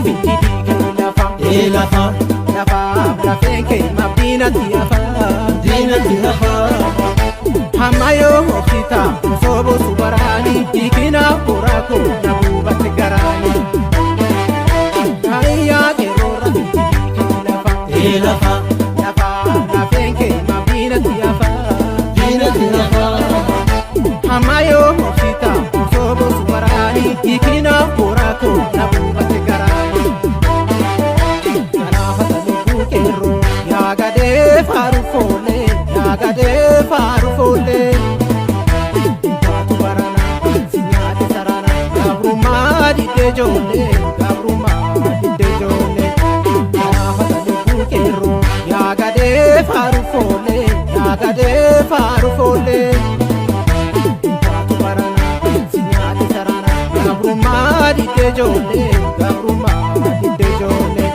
rabbi kee lafa. Ee lafa. Lafaaf lafeen kee maaf diinatti hafa? Diinatti hafa. Hamma yoo obsita osoo boosu baraani hiikina boraa koo na buubatte garaani. Hariyyaa qeerroo rabbi kee lafa. Ee lafa. Lafaaf lafeen kee maaf diinatti hafa? Diinatti hafa. Hamma yoo obsita osoo boosu baraani hiikina boraa koo na buubatte garaani. Kanaafata lubbuu qeerroo yaa gadee faaru foollee yaa gadee faaru foollee. Baatu barana si nyaate sarara gabrummaa diddee ijoollee gabrummaa diddee ijoollee. Kanaafata lubbuu qeerroo yaa gadee faaru foollee yaa gadee faaru foollee. Baatu barana si nyaate sarara gabrummaa diddee ijoollee gabrummaa diddee ijoollee.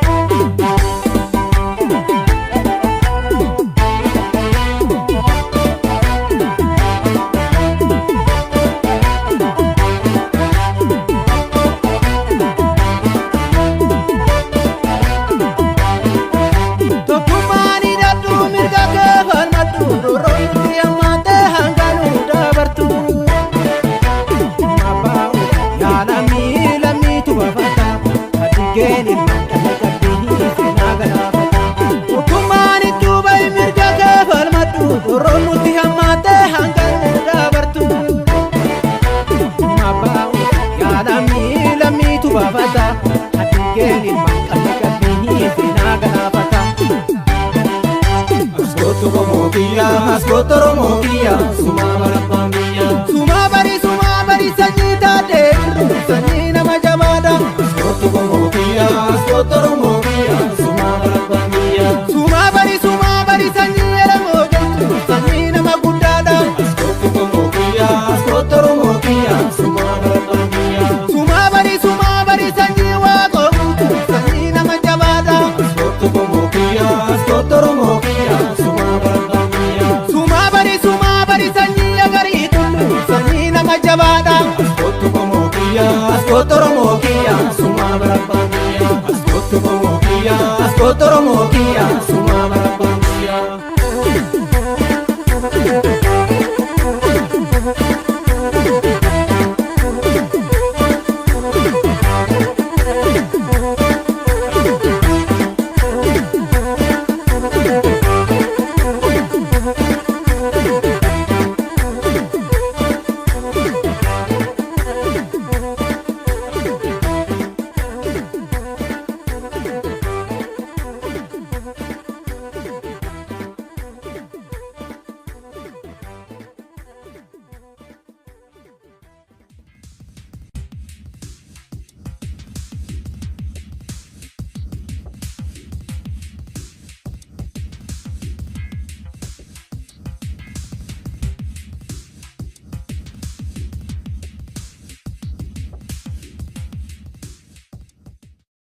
Tokkummaan hidhadhu mirga kee falmadhu roorroon hammaatee hanganuu dabartu. Abbaa yaa lammii lammiitu baafata adigeen ilmaan dhala qabdii seenaa galaafata. Tokkummaan iddoo bahi mirga kee falmadhu roorroon nuti hammaatee hanganuu dabartu. Abbaa yaa lammii lammiitu baafata adigeen ilmaan dhala qabdii seenaa galaafata. Askootu qomoo kiyya, askootu Oromoo kiyya, sumaa barabbaan biyya. Sumaa bari sanyii taatee birru sanyii nama jabaadha. Askootu qomoo kiyya, askootu Oromoo kiyya, sumaa barabbaan biyya. Sumaa bari sanyii elemoo jettu sanyii nama guddaadha. Askootu qomoo kiyya, askootu Oromoo kiyya, sumaa barabbaan biyya. Sumaa bari sanyii waaqoo guutu sanyii nama jabaadha. Askootu qomoo kiyya, askootu Oromoo kiyya, sumaa barabbaan biyya. Sumaa bari sanyii agarii tullu sanyii nama jabaadha. Askootu qomoo kiyya, askootu Oromoo kiyya, sumaa barabbaan biyya. Askootu qomoo kiyya, askootu Oromoo kiyya, sumaa.